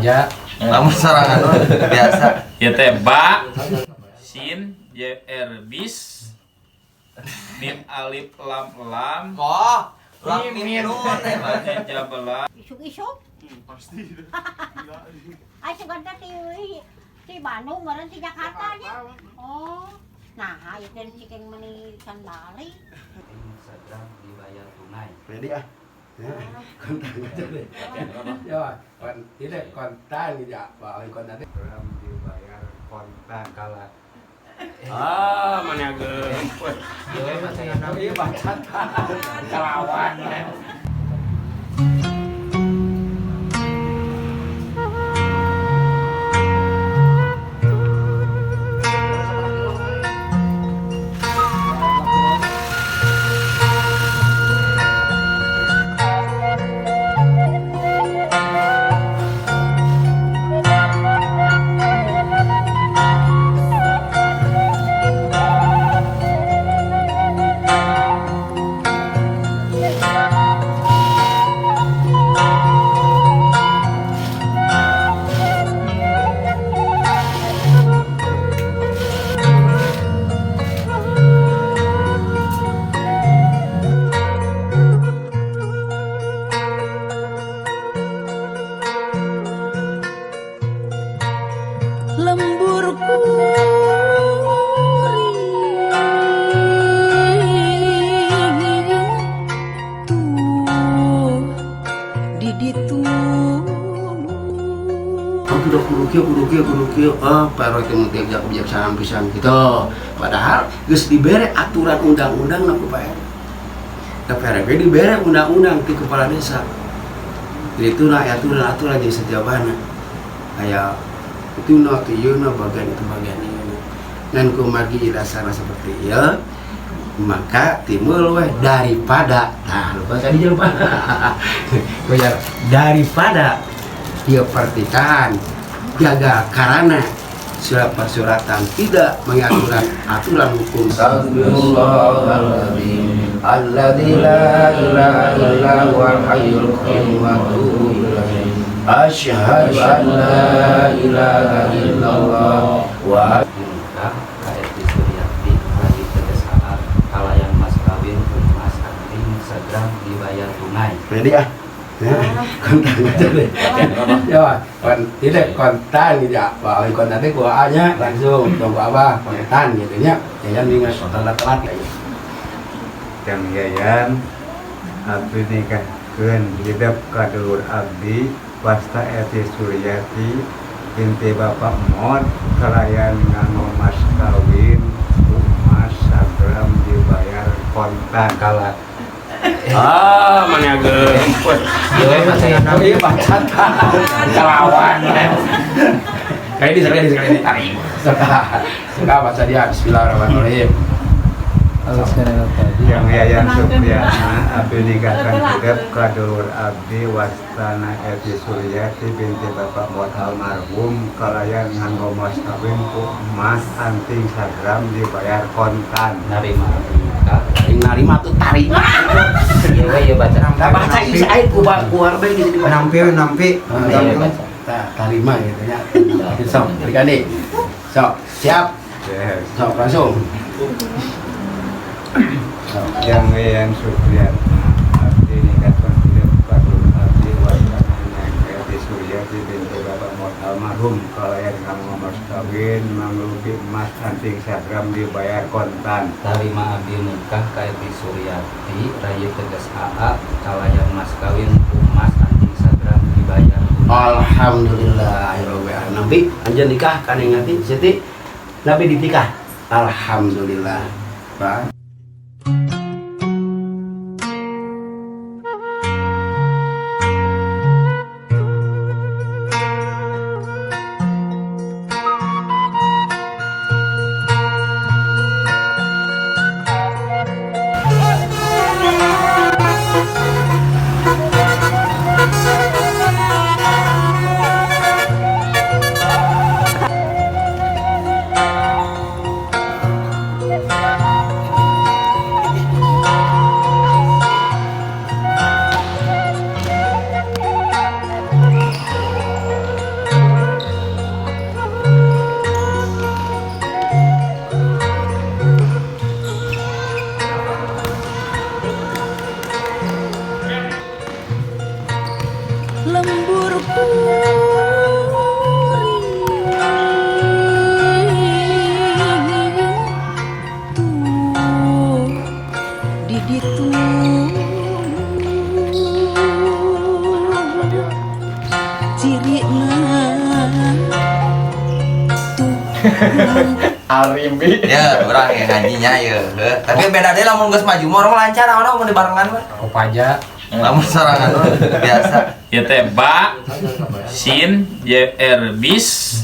Baja. Lamun sorangan mah biasa. Ya teh ba sin j r bis mim alif lam lam. Oh, lam mim nun emang. Jabala. Isuk-isuk. Pasti. Ay, sugan teh ti Bandung meureun ti Jakarta nya. Oh. Nah, ieu teh cikeng meuni can balik. Instagram dibayar tunai. Ready ah. Kontan aja deh. Ya, kon tidak kontan ya, Pak. Kontan. Instagram dibayar kontan kalah. Ah, mana geus. Iya baca kelawan. Lembur kuring tuh di ditu. Kudu kudu kieu kudu kieu kudu kieu, ah Pak RW teh mun teu kebijaksanaan pisan gitu. Padahal geus dibere aturan undang-undang na ku Pak RW. Da Pak RW dibere undang-undang ti kepala desa. Jadi itu nah aturan-aturan jeung setiabana. Aya itu na teu ieu na bagian itu bagian ieu na. Ngan kumargi dasarna seperti ieu, maka timbul weh daripada, nah lupa tadi jangan lupa. Bayar daripada ieu pertikahan gagal karena surat persuratan tidak mengatur aturan hukum. Astagfirullahaladzim alladzi la ilaha illa huwal hayyul qayyum wa atubu ilaih. Asyhadu an la ilaha illallah wa Nikah ka Eti Suryati lagi tegas AA kalayan mas kawin emas anting Instagram dibayar tunai. Ready ah. Kontan aja deh. Ya, kon tidak kontan ya, Pak. Kontan teh ku A-nya langsung tunggu apa kontan gitu nya. Yayan ingat telat-telat ya. Yang Yayan abdi nikahkeun hidep ka dulur abdi wasta Eti Suryati binti Bapak Mod kalayan nganggo mas kawin emas sagram dibayar kontan kalah. Ah, mana geus. Iya baca kelawan. Kayak ini sekali sekali ini. Suka suka baca dia Bismillahirrahmanirrahim. Yang Yayan Supriyatna abdi nikahkan hidep ka dulur abdi wastana Eti Suryati binti Bapak Mod almarhum kalayan nganggo mas kawin ku emas anting sagram dibayar kontan. Narima abdi nikah. Yang narima tuh tarima. Ieu we ieu baca. Nah, baca ini saya ku ku harbe di sini. Nampi nampi. Iya, baca. Nah, tarima gitu ya. Sok, berikan nih. Sok, siap. Yes. Sok langsung. Sok. Yang Yayan Supriyatna abdi nikahkan hidep ka dulur abdi wastana Eti Suryati binti Bapak Mod almarhum kalayan nganggo mas kawin manglupi emas anting sagram dibayar kontan. Tarima abdi nikah ka Eti Suryati rayi tegas AA kalayan mas kawin emas anting sagram dibayar tunai. Alhamdulillah ya rabbil alamin. Nabi anjeun nikah kan ingati Siti Nabi ditikah. Alhamdulillah. Pak. Arimbi. Ya, urang yang ngajinya ya. Heuh. Tapi beda deh lamun geus maju mah urang mah lancar awana mun dibarengan mah. Kopaja. Lamun sorangan mah biasa. Ya teh ba sin J R bis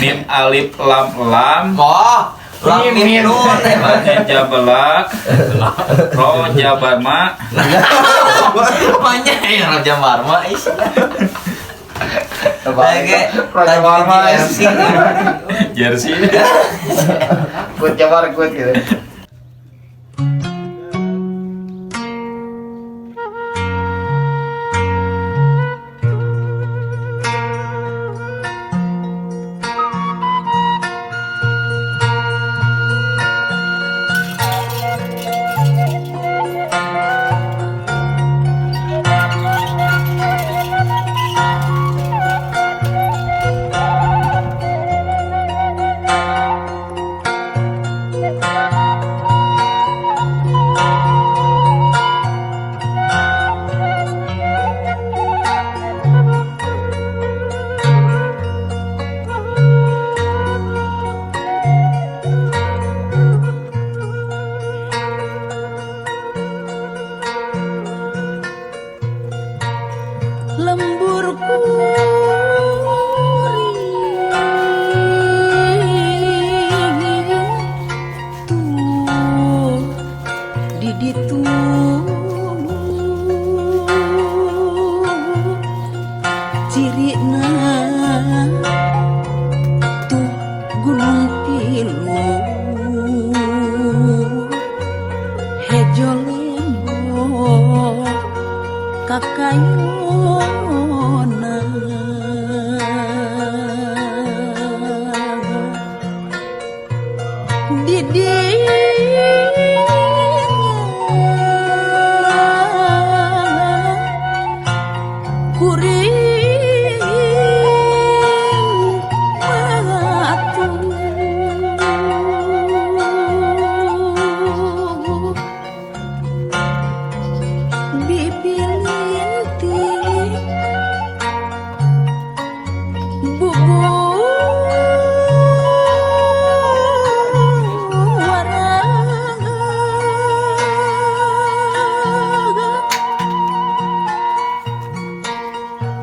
mim alif lam lam. Oh, lam mim nun teh mah. Jabelak ro jabarma. Banyak ya Raja Marma is. Lagi Raja Marma. Jersey. Kut jabar kut gitu. Lembur kuring tuh di ditu cirina tuh gunung tilu hejo lembok kakayona. Didinya kuring matu bibilinti bubu warang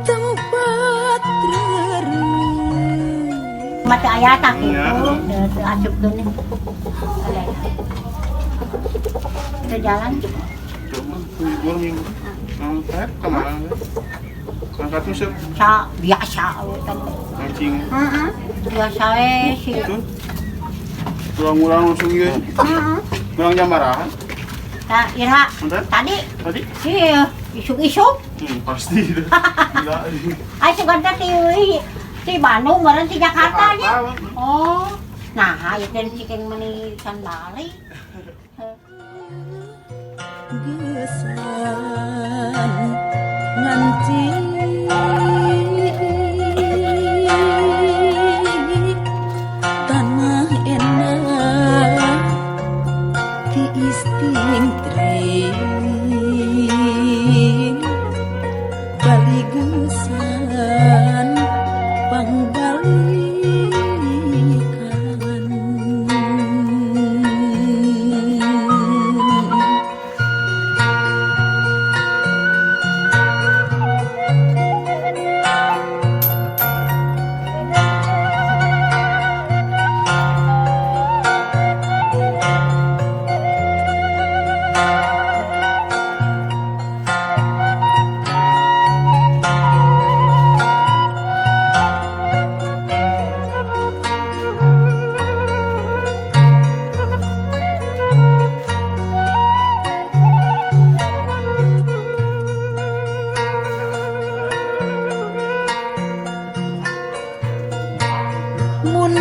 tempat rerung. Mata aya tak gitu, teu asupkeun. Teu jalan. Libur minggu. Angkat kemana? Angkat tuh sep. Sa biasa we teh. Mancing. Heeh. Biasa we sih. Itu. Ulang-ulang langsung ieu. Heeh. Ulang jam baraha? Tah, Ira. Bentar. Tadi. Tadi? Iya, isuk-isuk. Pasti itu. Gila. Ai sugan teh ti Bandung meureun ti Jakarta nya. Oh. Nah, ieu teh cikeun meuni can balik. Gesan nganti tanah enak ti istingtring baligesan pangbalikan. Mun